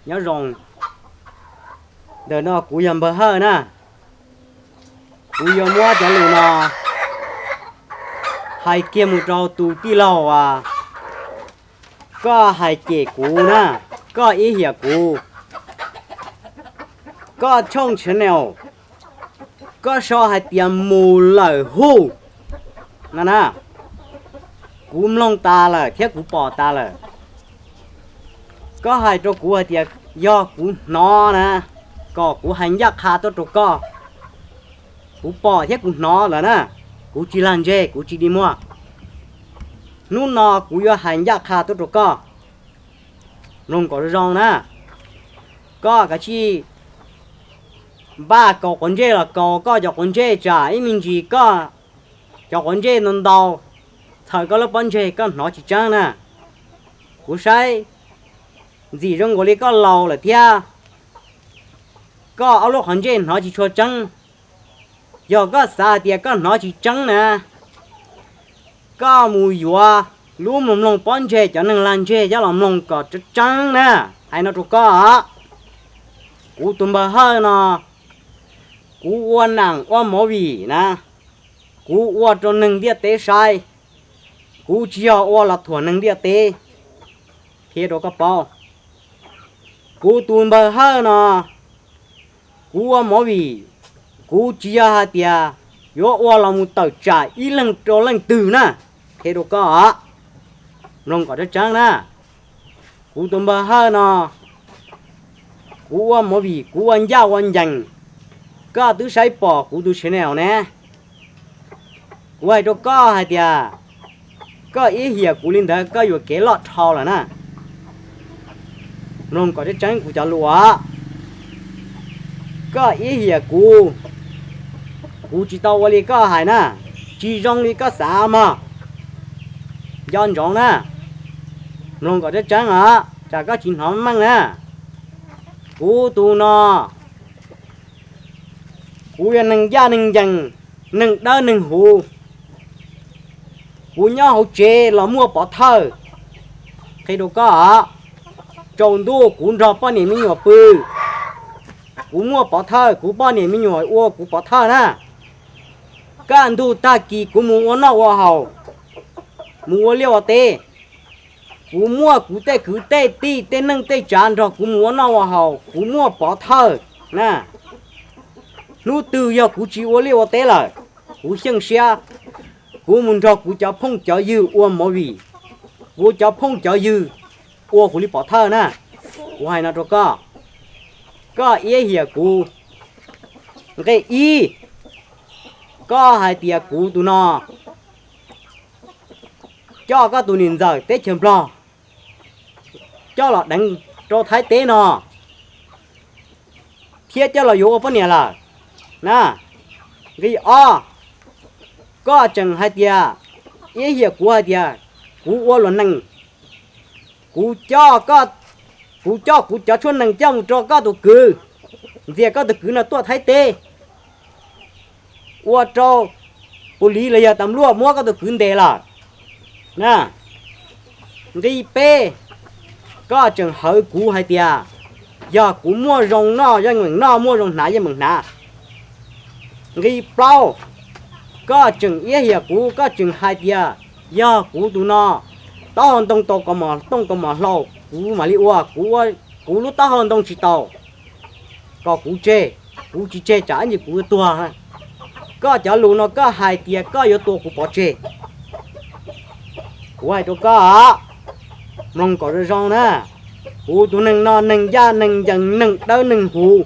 Nyob zoo, ntawm no kuv yog Npawg Hawj na. Kuv yuav muab cov lus no hais kiag mus rau tus tij laug as, koj hais cem kuv na, koj iab hiam kuv, koj channel, koj sau hais tias mus lawm hu no na. Kuv mloog tas lawm thiab kuv pom tas lawm. Koj hais rau kuv hais tias yog kuv hnov na, kom kuv hais ncaj qha tuaj rau koj. Kuv pom thiab kuv hnov lawm na, kuv tsis lag ntseg, kuv tsis dig muag. Hnub no kuv yuav hais ncaj qha tuaj rau koj. Mloog kom zoo zoo na. Koj kav tsij npaj kaus quav ntsej los kaus koj cov quav ntsej, tsam ib me ntsis koj cov quav ntsej ntau ntau txhaws koj lub pob ntseg koj hnov tsis tseeb na. Kuv saib ntxim zoo nkaus li koj laus lawm thiab, koj ob lub qhov ntsej hnov tsis tshua tseeb. Yog koj xav hais tias koj hnov tsis tseeb na, koj mus yuav lub mloog mloog pob ntseg cov neeg lag ntseg coj los mloog kom tseeb tseeb na. Hais no rau koj, kuv tus Npawg Hawj no, kuv ua nam ua movie na, kuv ua rau neeg ntiaj teb saib, kuv tsis yog ua los thuam neeg ntiaj teb. Qhia rau koj paub, kuv tus Npawg Hawj no, kuv ua movie, kuv tsis yog hais tias yuav ua los mus tawm tsam ib leeg rau leej twg na. Qhia rau koj, mloog kom tseeb tseeb na. Kuv tus Npawg Hawj no, kuv ua movie, kuv ua ncaj ua ncees, koj twb saib pom kuv tus channel ne. Kuv hais rau koj hais tias koj iab hiam kuv li ntawd koj yuam kev loj dhau lawm na. Mloog kom tseeb tseeb kuv cov lus, koj iab hiam kuv, kuv tsis tau ua li koj hais na, tsis zoo li koj xav mog. Nco ntsoov na, mloog kom tseeb tseeb os, tsam koj tsis hnov meej na. Kuv tus no, kuv yog neeg ncaj neeg ncees, neeg dawb neeg huv. Kuv nyob hauv tsev los muaj pov thawj. Qhia rau koj, tsaus ntuj kuv nrog poj niam me nyuam pw, kuv muaj pov thawj, kuv poj niam me nyuam ua kuv pov thawj na. Kaj ntug tag kis kuv mus ua noj ua haus, mus ua liaj ua teb, kuv muaj kuv tej kwv tej tij tej neej tej tsav nrog kuv mus ua noj ua haus, kuv muaj pov thawj na. Hnub twg yog kuv tsis ua liaj ua teb lawm, kuv xyeej siab, kuv mus nrog kuv cov phooj cov ywg ua movie, kuv cov phooj cov ywg ua kuv li pov thawj na. Kuv hais no rau koj, koj iab hiam kuv. Nqe ib, koj hais tias kuv tus no coj koj tus niam ntxawm teb chaws Nplog coj los deev rau Thaib teb no thiab coj los yuav ua poj niam lawm na. Nqe ob, koj tseem hais tias, iab hiam kuv hais tias kuv ua luam nees, kuv coj, kuv coj kuv cov tshuaj nees coj mus rau koj tus kwv, ntxias koj tus kwv no tuaj Thaib teb, ua rau pus liv los yog tas luaj muab koj tus kwv ntes lawm. Nqe peb, koj tseem hawv kuv hais tias yog kuv muaj zoo noj yeej meem noj, muaj zoo hnav yeej meem hnav. Nqe plaub, koj tseem iab hiam kuv, koj tseem hais tias yog kuv tus no taub hau ntoo tau kaus mom tooj kaus mom hlau kuv mam li ua, kuv lub taub hau ntoo tsis tau, kom kuv tseg, kuv tsis tseg tsam ib ntsis kuv tuag. Koj cov lus no koj hais tias koj yuav tua kuv pov tseg. Kuv hais rau koj, mloog kom zoo zoo na, kuv tus neeg no neeg ncaj neeg ncees, neeg dawb neeg huv.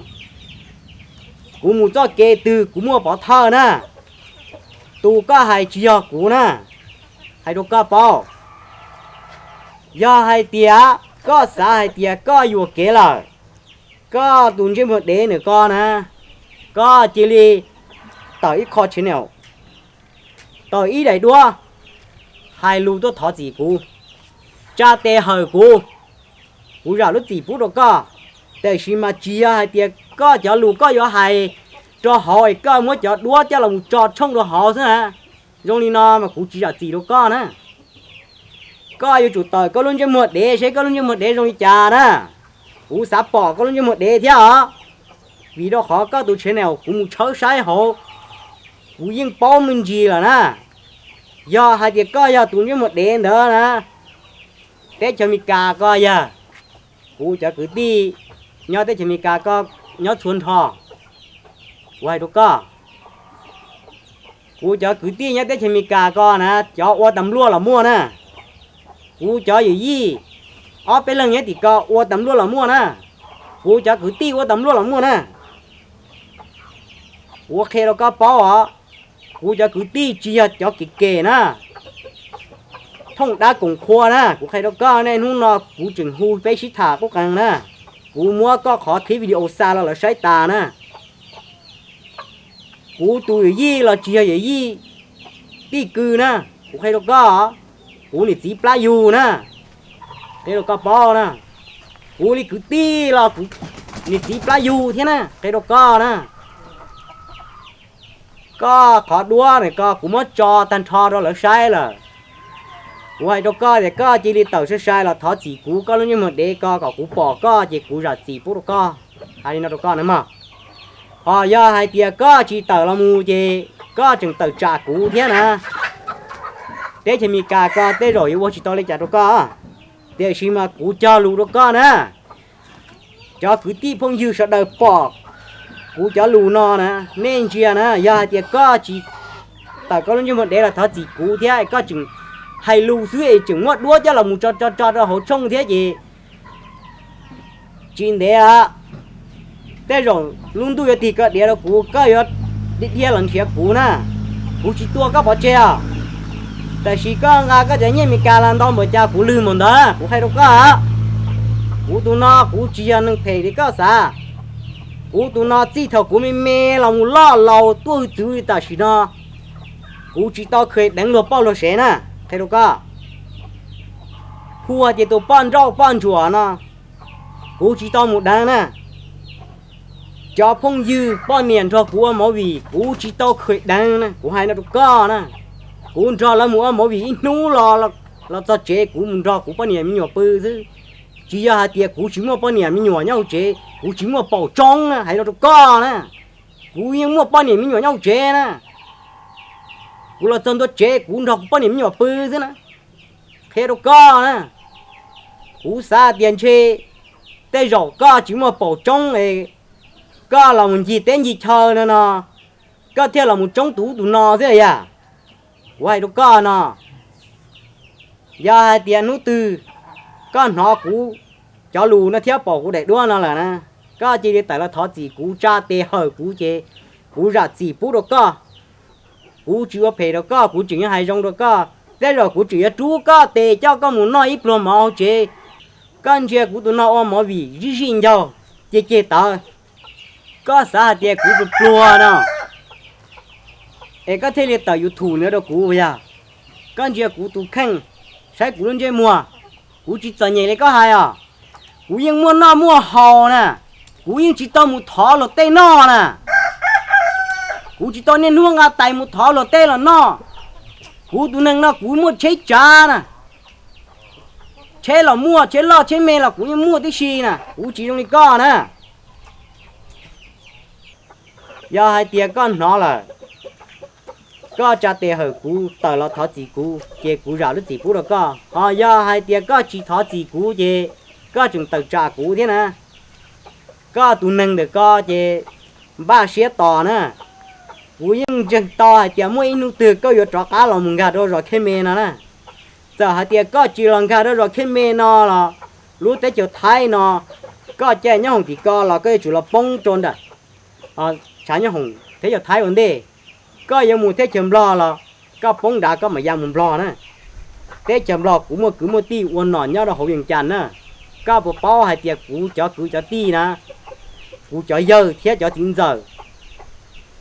Kuv mus txoj kev twg kuv muaj pov thawj na. Tus koj hais tsis yog kuv na, hais rau koj paub. Yog hais tias koj xav hais tias koj yuam kev lawm, koj tus ntsej muag dev ntawm koj na, koj cia li tawm ib qho channel, tawm ib daim duab, hais lus tuaj thov txim kuv, tsa tes hawm kuv, kuv zam lub txim pub rau koj. Tiam sis mas tsis yog hais tias koj cov lus koj yuav hais rau hauv es koj muab cov duab coj los mus tso tshooj rau hauv xwb na. Zoo li no mas kuv tsis zam txim rau koj na. Koj yuav tsum tawm koj lub ntsej muag dev seb koj lub ntsej muag dev zoo li cas na. Kuv xav pom koj lub ntsej muag dev thiab os, vim rau qhov koj tus channel kuv mus tshawb saib hauv, kuv yeej paub me ntsis lawm na. Yog hais tias koj yog tus ntsej muag dev ntawd na, teb chaws Amelikas ko yog, kuv cov kwv tij nyob teb chaws Amelikas ko nyob txhua nrho. Kuv hais rau koj, kuv cov kwv tij nyob teb chaws Amelikas ko na, cov ua tas npluaj los muaj na. Kuv cov yawm yij ob peb leeg nyob tim ko ua tas npluaj los muaj na. Kuv cov kwv tij ua tas npluaj los muaj na. Kuv qhia rau koj paub os, kuv cov kwv tij tsis yog cov kev kev na, thooj dab koom qhua na. Kuv qhia rau koj, nej hnub no kuv tseem hu peb sib tham qub qees na. Kuv muab koj qhov clip video xa los lawv saib tas na. Kuv tus yawm yij los tsis yog yawm yij tij kws na, kuv qhia rau koj, kuv niam txiv plab yug na, qhia rau koj paub na. Kuv li kwv tij los kuv niam txiv plab yug thiab na, qhia rau koj na. Koj qhov duab na ko kuv muab tso tag nrho rau lawv saib lawm. Kuv hais rau koj tias koj cia li tawm sai sai los thov txim kuv, koj lub ntsej muag dev ko kom kuv pom koj ces kuv zam txim pub rau koj. Hais li no rau koj na mog. Ho yog hais tias koj tsis tawm los mus ces koj tseem tawm tsam kuv thiab na. Teb chaws Amelikas ko tej zaum yuav ua tsis tau li cas rau koj, tiam sis mas kuv cog lus rau koj na. Cov kwv tij phooj ywg sawv daws pom kuv cov lus no na, nej ntsia na, yog hais tias koj tsis tawm koj lub ntsej muag dev los thov txim kuv thiab koj tseem hais lus xwb es tseem muab duab coj los mus tso tso tso rau hauv tshooj thiab ces tsis ntev tej zaum lub ntuj yuav tig koj diav rau kuv, koj yuav dhia los nrhiav kuv na. Kuv tsis tua koj pov tseg os, tab sis koj nqa koj cov nyiaj Amelikas los ntau npaum cas kuv lwg npaum ntawd, kuv hais rau koj. Kuv tus no kuv tsis yog neeg phem li koj xav. Kuv tus no txij thaum kuv me me los mus loj laus tuaj hwj txwv li tam sim no, kuv tsis tau kheev deev luag poj luag sev na, qhia rau koj. Hu hais tias tus poj nrauj poj ntsuam no, kuv tsis tau mus deev na. Cov phooj ywg poj niam nrog kuv ua movie kuv tsis tau kheev deev na, kuv hais no rau koj na. Kuv nrog lawv mus ua movie ib hnub los, los txog tsev kuv mus nrog kuv poj niam me nyuam pw xwb. Tsis yog hais tias kuv tsis muaj poj niam me nyuam nyob hauv tsev, kuv tsis muaj paum tsoob na, hais no rau koj na. Kuv yeej muaj poj niam me nyuam nyob hauv tsev na. Kuv los txog ntua tsev kuv nrog kuv poj niam me nyuam pw xwb na, qhia rau koj na. Kuv xav tias ntshe tej zaum koj tsis muaj paum tsoob es koj los mus ncig teb ncig chaw no no, koj thiaj los mus tsoob tus ub tus no xwb yog. Kuv hais rau koj no, yog hais tias hnub twg koj hnov kuv cov lus no thiab pom kuv daim duab no lawm na, koj cia li tawm los thov txim kuv, tsa tes hawm kuv ces kuv zam txim pub rau koj. Kuv tsis ua phem rau koj, kuv tseem yuav hais zoo rau koj, tej zaum kuv tseem yuav rub koj tes coj koj mus noj ib pluag mov hauv tsev. Koj ntsia kuv tus no ua movie zij zij ncaug, ceg ceg tawv, koj xav hais tias kuv pluag pluag no es koj thiaj li tawm YouTube no rau kuv yog? Koj ntsia kuv tus kheej, saib kuv lub ntsej muag, kuv tsis txom nyem li koj hais os. Kuv yeej muaj noj muaj haus na, kuv yeej tsis tau mus thov luag tej noj na. Kuv tsis tau niaj hnub nqa tais mus thov luag tej los noj. Kuv tus neeg no kuv muaj tsheb tsav na, tsheb los muaj, tsheb loj tsheb me los kuv yeej muaj tib si na, kuv tsis zoo li koj na. Yog hais tias koj hnov lawm, koj tsa tes hawm kuv tawm los thov txim kuv ces kuv zam lub txim pub rau koj. Ho yog hais tias koj tsis thov txim kuv ces koj tseem tawm tsam kuv thiab na. Koj tus neeg ntawm ko ces npaj siab tos na. Kuv yeej ntseeg tau hais tias muaj ib hnub twg koj yuav rov qab los mus nkag rau zos Khej Me no na. Txawm hais tias koj tsis los nkag rau zos Khej Me no los lub teb chaws Thaib no, koj caij nyob hoom tim ko los koj yuav tsum los poob rau nram tshav nyob hoom teb chaws Thaib ua ntej. Koj yuav mus teb chaws Nplog los koj poob nrad koj mam ya mus Nplog na. Teb chaws Nplog kuv muaj kwv muaj tij ua nom nyob rau hauv Vias Cas na. Koj puas paub hais tias kuv cov kwv cov tij na, kuv cov yawg thiab cov txiv ntxawm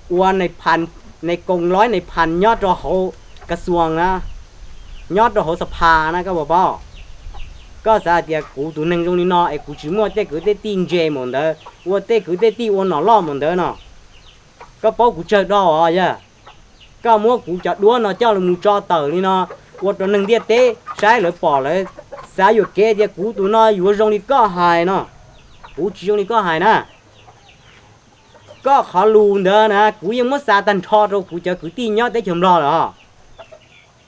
ua nais phas, nais koos loib nais phas nyob rau hauv kas xuas na, nyob rau hauv xas phas na, koj puas paub? Koj xav hais tias kuv tus neeg zoo li no es kuv tsis muaj tej kwv tej tij ntse npaum ntawd, ua tej kwv tej tij ua nom loj npaum ntawd no? Koj paub kuv tsawg do os yog? Koj muab kuv cov duab no coj los mus tso tawm li no, ua rau neeg ntiaj teb saib lawv pom lawv xav yuam kev tias kuv tus no yuav zoo li koj hais no. Kuv tsis zoo li koj hais na. Koj qhov lus ntawd na kuv yeej muab xa tag nrho rau kuv cov kwv tij nyob teb chaws Nplog lawm os.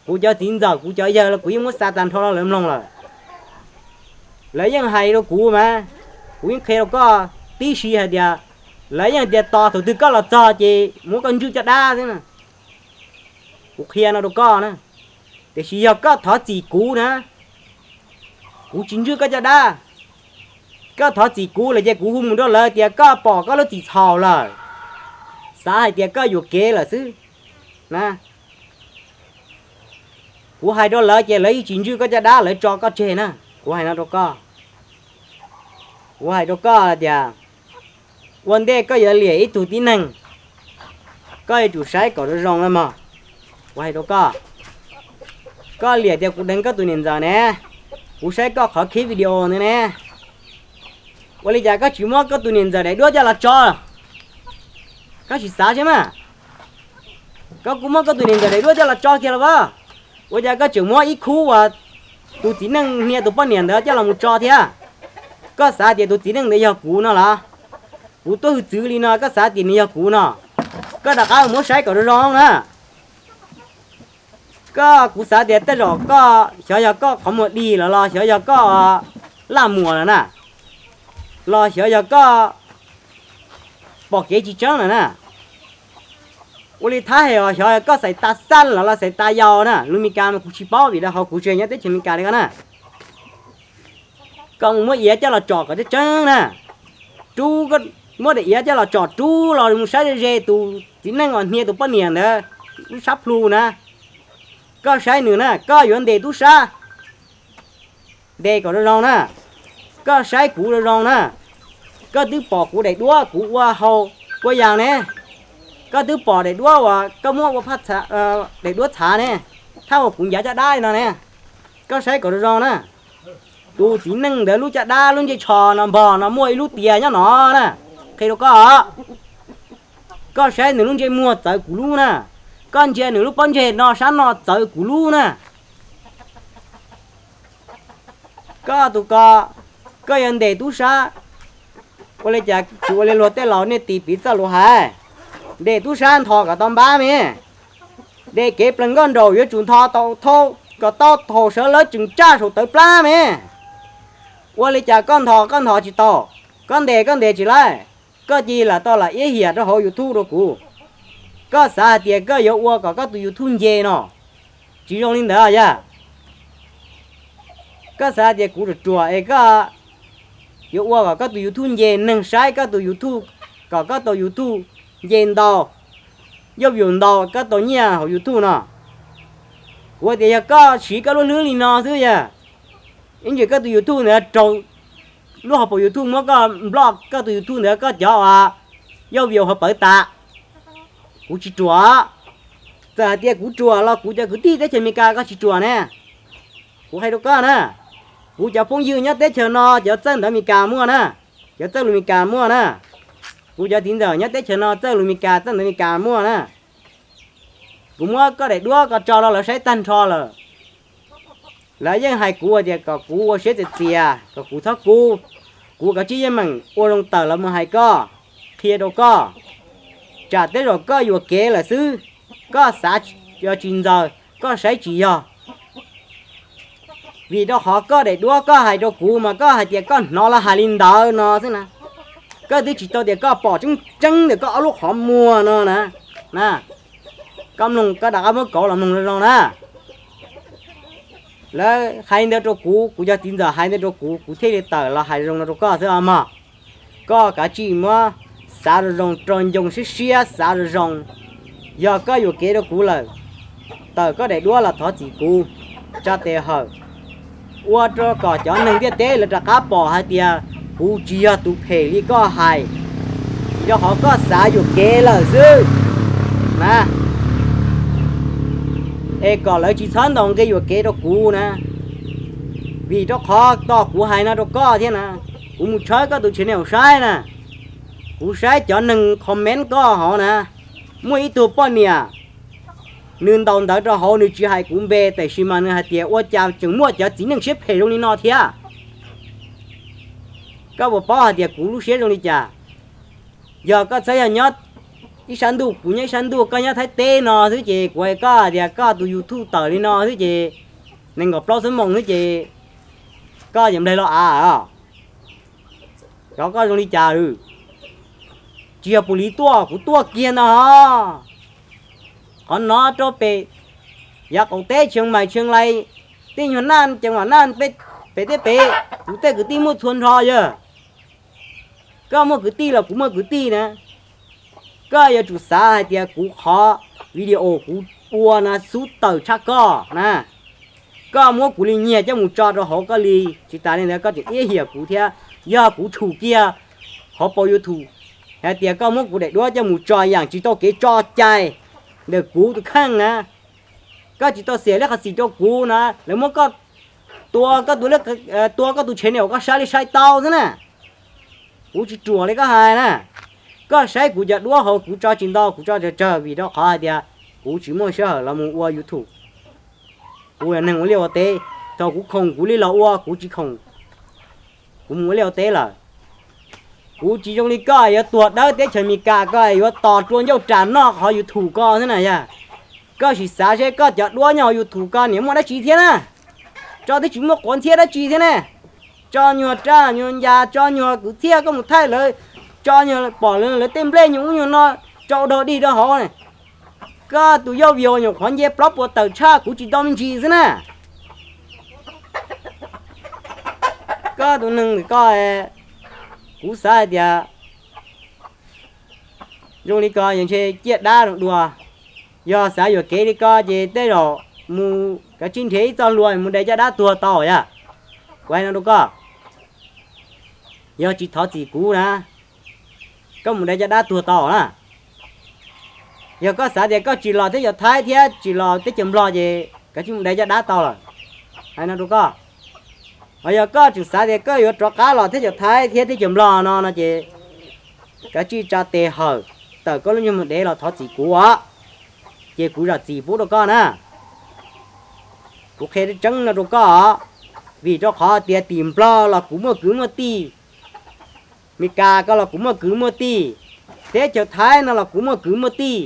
Kuv cov txiv ntxawm kuv cov yawg los kuv yeej muab xa tag nrho rau lawv mloog lawm. Lawv yeej hais rau kuv mas, kuv yeej qhia rau koj tib si hais tias, lawv yeej tias tos thaum twg koj los txog ces muab koj ntswj caj dab xwb na. Kuv qhia no rau koj na. Tiam sis yog koj thov txim kuv na, kuv tsis ntswj koj caj dab. Koj thov txim kuv lawm ces kuv hu mus rau lawv tias koj pom koj lub txim txhaum lawm, xav hais tias koj yuam kev lawm xwb na. Kuv hais rau lawv ces lawv yeej tsis ntswj koj caj dab, lawv tso koj tseg na. Kuv hais no rau koj, kuv hais rau koj tias ua ntej koj yuav liam ib tug tib neeg, koj yuav tsum saib kom zoo zoo na mog. Kuv hais rau koj, koj liam tias kuv deev koj tus niam ntxawm ne, kuv saib koj qhov clip video ntawd ne, ua li cas koj tsis muab koj tus niam ntxawm daim duab coj los tso? Koj sim xav saib mas, koj kuj muab koj tus niam ntxawm daim duab coj los tso kiag los as. Ua cas koj tseem muab ib khub uas tus txiv neej hnia tus poj niam ntawd coj los mus tso thiab? Koj xav tias tus txiv neej ntawd yog kuv no los? Kuv tuaj hwj txwv li no koj xav tias nws yog kuv no? Koj rov qab muab saib kom zoo zoo na. Koj, kuv xav tias tej zaum koj xyov yog koj qhov muag dig lawm los xyov yog koj laj muag lawm na, los xyov yog koj pom kev tsis tseeb lawm na. Ua li thab hem os, xyov yog koj xais tas xaj los los xais tas yau na, lus Mes Kas mas kuv tsis paub vim rau qhov kuv tsis nyob teb chaws Mes Kas li koj na. Koj mus muab iav coj los tsom kom tseeb tseeb na. Rub, muab daim iav coj los tsom rub los mus saib ze ze tus txiv neej uas hnia tus poj niam ntawd lub sab plhu na. Koj saib nws na, koj yuav ntes tub sab, ntes kom zoo zoo na. Koj saib kuv zoo zoo na. Koj twb pom kuv daim duab kuv ua hau kua yas ne. Koj twb pom daim duab uas koj muab ua phaj, daim duab txhav ne, thaj uas kuv ncav caj dab li no ne. Koj saib kom zoo zoo na. Tus txiv neej ntawd lub caj dab lub ntsej tsho no npog no muaj ib lub tias nyob no na. Qhia rau koj, koj saib nws lub ntsej muag txawv kuv lub na. Koj ntsia nws lub pob ntseg no sab no txawv kuv lub na. Koj tus ko, koj yuav ntes tub sab, ua li cas tsis ua li luag tej laus nej tis piv txoj lus hais, ntes tub sab ntho kom tau npab me. Ntes kev plees nkauj nraug yuav tsum ntho tau thau, kom tau thaum sawv lawv tseem tsaj saum tawv plab me. Ua li cas koj ntho koj ntho tsis tau, koj ntes koj ntes tsis laib, koj cia li lam tau lam iab hiam rau hauv YouTube rau kuv. Koj xav hais tias koj yuav ua kom koj tus YouTube nce no, tsis zoo li ntawd yog. Koj xav hais tias kuv ruam ruam es koj yuav ua kom koj tus YouTube nce, neeg saib koj tus YouTube, kom koj tus YouTube nce ntau, yoj view ntau, koj tau nyiaj hauv YouTube no. Kuv tias yog koj siv koj lub hlwb li no xwb yog, ib ntsis koj tus YouTube ntawd raug lub hauv paus YouTube muab koj block, koj tus YouTube ntawd koj cov uas yoj view hauv pawv tas. Kuv tsis ruam. Txawm hais tias kuv ruam los kuv cov kwv tij teb chaws Amelikas koj tsis ruam ne. Kuv hais rau koj na, kuv cov phooj ywg nyob teb chaws no cov txawj ntawv Amelikas muaj na, cov txawj lus Amelikas muaj na. Kuv cov txiv ntxawm nyob teb chaws no txawj lus Amelikas txawj ntawv Amelikas muaj na. Kuv muab koj daim duab ko tso rau lawv saib tag nrho lawm. Lawv yeej hais kuv tias kom kuv ua siab txias txias, kom kuv txhob kub. Kuv kav tsij yeej meem ua zoo tawm los mus hais koj, qhia rau koj, tsam tej zaum koj yuam kev lawm xwb, koj xav tsis ntxaws, koj saib tsis yog. Vim rau qhov koj daim duab koj hais rau kuv mas koj hais tias koj hnov lawv hais li ntawd no xwb na. Koj twb tsis tau tias koj pom tseeb tseeb ntawm koj ob lub qhov muag no na. Na, koj mloog, koj rov qab muab kauv los mloog zoo zoo na. Lawv hais ntawd rau kuv, kuv cov txiv ntxawm hais ntawd rau kuv, kuv thiaj li tawm los hais zoo no rau koj xwb os mog. Koj kav tsij muab xav zoo zoo, rau ncoo siab siab xav zoo zoo. Yog koj yuam kev rau kuv lawm, tawm koj daim duab los thov txim kuv, tsa tes hawm, ua rau kom cov neeg ntiaj teb lawv rov qab pom hais tias kuv tsis yog tus phem li koj hais, rau qhov koj xav yuam kev lawm xwb na. Es kom lawv tsis txhob ntaus nqi yuam kev rau kuv na. Vim rau qhov tos kuv hais no rau koj thiab na, kuv mus tshawb koj tus channel saib na, kuv saib cov neeg comment koj hauv na, muaj ib tug poj niam, nws ntaus ntawv rau hauv nws tsis hais kuv npe, tiam sis mas nws hais tias ua cas tseem muaj cov txiv neej siab phem zoo li no thiab. Koj puas paub hais tias kuv lub siab zoo li cas? Yog koj txhob yog nyob ib sab ntuj, kuv nyob ib sab ntuj, koj nyob Thaib teb no xwb ces kuv hais koj hais tias koj tus YouTube tawm li no xwb ces nees nkaum plaub xuab moos xwb ces koj yeej nplaig los av os. Cov koj zoo li cas? Tsis yog pus li tuaj, kuv tuaj kiag ntag hos. Qhov no rau pem yav qaum teb Tsheej Maim Tsheej Lais, tej nyuag Naj Cees Vam Naj pem tej pem, kuv tej kwv tij muaj txhua nrho yog. Koj muaj kwv tij los kuv muaj kwv tij na. Koj yuav tsum xav hais tias kuv qhov video kuv ua no xub tawm tshaj koj na. Koj muab kuv li nyiag coj mus tso rau hauv koj li, tsis tas li ntawd koj tseem iab hiam kuv thiab. Yog kuv tshum kiag hauv paus YouTube hais tias koj muab kuv daim duab coj mus tso yam tsis tau kev tso cai ntawm kuv tus kheej na, koj tsis tau xiam li qhov xim rau kuv na, lawv muab koj tua koj tus, tua koj tus channel koj saib li saib tau xwb na. Kuv tsis ruam li koj hais na. Koj saib kuv cov duab hauv kuv tso tsis ntau, kuv tso tsawg tsawg vim rau qhov hais tias kuv tsis muaj sij hawm los mus ua YouTube. Kuv yog neeg ua liaj ua teb, thaum kuv khoom kuv li los ua, kuv tsis khoom kuv mus ua liaj ua teb lawm. Kuv tsis zoo li koj yuav tuag dawb teb chaws Amelikas ko yuav tos rua ncauj ras noj qhov YouTube ko xwb na yog. Koj sim xav seb koj cov duab nyob hauv YouTube ko niam muaj dab tsi thiab na. Tso twb tsis muaj quav ntxhiab dab tsi thiab ne. Tso nyuag raj nyuag ncas, tso nyuag kwv txhiaj koj mus thaij lawv, tso nyuag pom lawv tej nplej nyuag ub nyuag no, tso ua dog dig rau hauv ne. Koj tus yauj vias nyuam qhuav nce plaub puas tawm tshaj kuv tsis tau me ntsis xwb na. Koj tus neeg ntawm koj, kuv xav hais tias zoo li ko yog ntshe ciaj dab zoo dua. Yog xav yuam kev li ko ces tej zaum mus kav tsij nrhiav ib txoj hlua mus de caj dab tuag tau yog. Kuv hais no rau koj, yog tsis thov txim kuv na, koj mus de caj dab tuag tau na. Yog koj xav tias koj tsis los teb chaws Thaib thiab tsis los teb chaws Nplog ces kav tsij mus de caj dab tau lawm. Hais no rau koj. Ho yog koj tseem xav tias koj yuav rov qab los teb chaws Thaib thiab teb chaws Nplog no no ces kav tsij tsa tes hawm tawm koj lub ntsej muag dev los thov txim kuv os, ces kuv zam txim pub rau koj na. Kuv qhia tseeb no rau koj os, vim rau qhov tias tim Nplog los kuv muaj kwv muaj tij, Meskas ko los kuv muaj kwv muaj tij, teb chaws Thaib no los kuv muaj kwv muaj tij.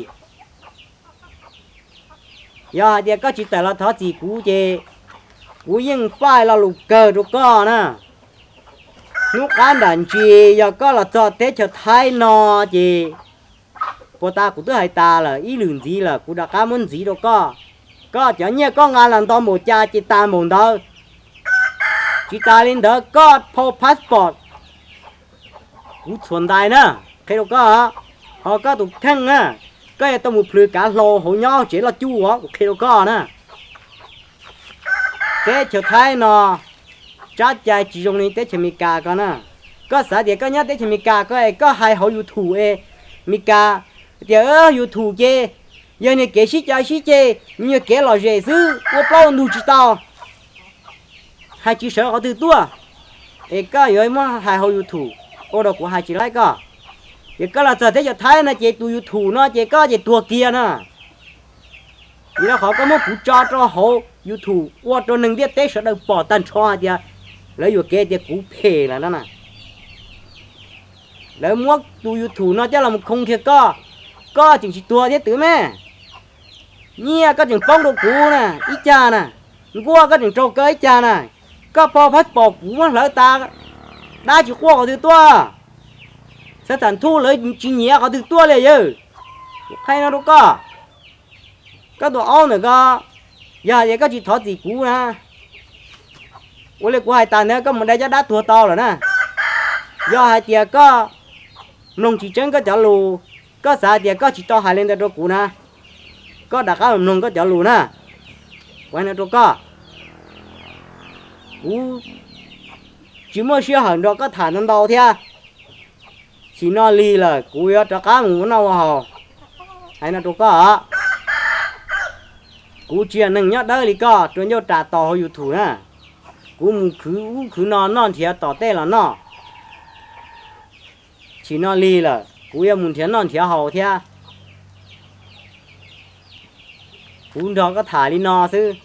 Yog hais tias koj tsis tawm los thov txim kuv ces kuv yeej faij lo lus kawg rau koj na. Hnub qab nram ntsis yog koj los txog teb chaws Thaib no ces puas tas kuv twb hais tas lawm ib lwm ntxiv lawm kuv rov qab muab ntxiv rau koj. Koj cov nyiaj koj nqa los nto npaum cas ces tas npaum ntawd. Tsis tas li ntawd koj phau passport kuv txhuam ntais na, qhia rau koj. Ho koj tus kheej na, koj yuav tau mus plhws kav hlau hauv nyob tsev loj cuj os, kuv qhia rau koj na. Teb chaws Thaib no tsab cai tsis zoo li teb chaws Amelikas ko na. Koj xav tias koj nyob teb chaws Amelikas ko es koj hais hauv YouTube es Amelikas tias YouTube ces yog niag kev sib cav sib ceg, nyuag kev lom zem xwb, ua plaub ua ntug tsis tau, hais tsis sawv qhov twg tuaj, es koj yuav muab hais hauv YouTube ua rau kuv hais tsis laib koj. Ces koj los txog teb chaws Thaib no ces tus YouTube no ces koj ces tuag kiag na. Vim rau qhov koj muab kuv tso rau hauv YouTube ua rau neeg ntiaj teb sawv daws pom tag nrho hais tias lawv yuam kev tias kuv phem lawm no na. Lawv muab tus YouTube no coj los mus khoo kiag koj, koj tseem tsis tuag thiab twv me. Nyiaj koj tseem poob rau kuv na ib cag na, nkuaj koj tseem raug kaw ib cag na. Koj phau passport kuv muab hlawv tas, dab tsis quaj qhov twg tuaj, xav tham ntuj lawv tsis nyiav qhov twg tuaj li yawg. Kuv qhia no rau koj, koj tus aub ntawm ko, yog hais tias koj tsis thov txim kuv na, ua li kuv hais tas ntawd koj mus dai caj dab tuag tau lawm na. Yog hais tias koj mloog tsis tseeb koj cov lus, koj xav hais tias koj tsis tau hais li ntawd rau kuv na, koj rov qab mus mloog koj cov lus na. Kuv hais no rau koj, kuv tsis muaj sij hawm nrog koj tham ntau ntau thiab. Chim no lig lawm kuv yuav rov qab mus ua noj ua haus. Hais no rau koj os, kuv tsis yog neeg nyob dawb li koj rua ncauj ras tos hauv YouTube na. Kuv mus khwv ub khwv no noj nrhiav tom tej los noj. Chim no lig lawm kuv yuav mus nrhiav noj nrhiav haus thiab. Kuv nrog koj tham li no xwb,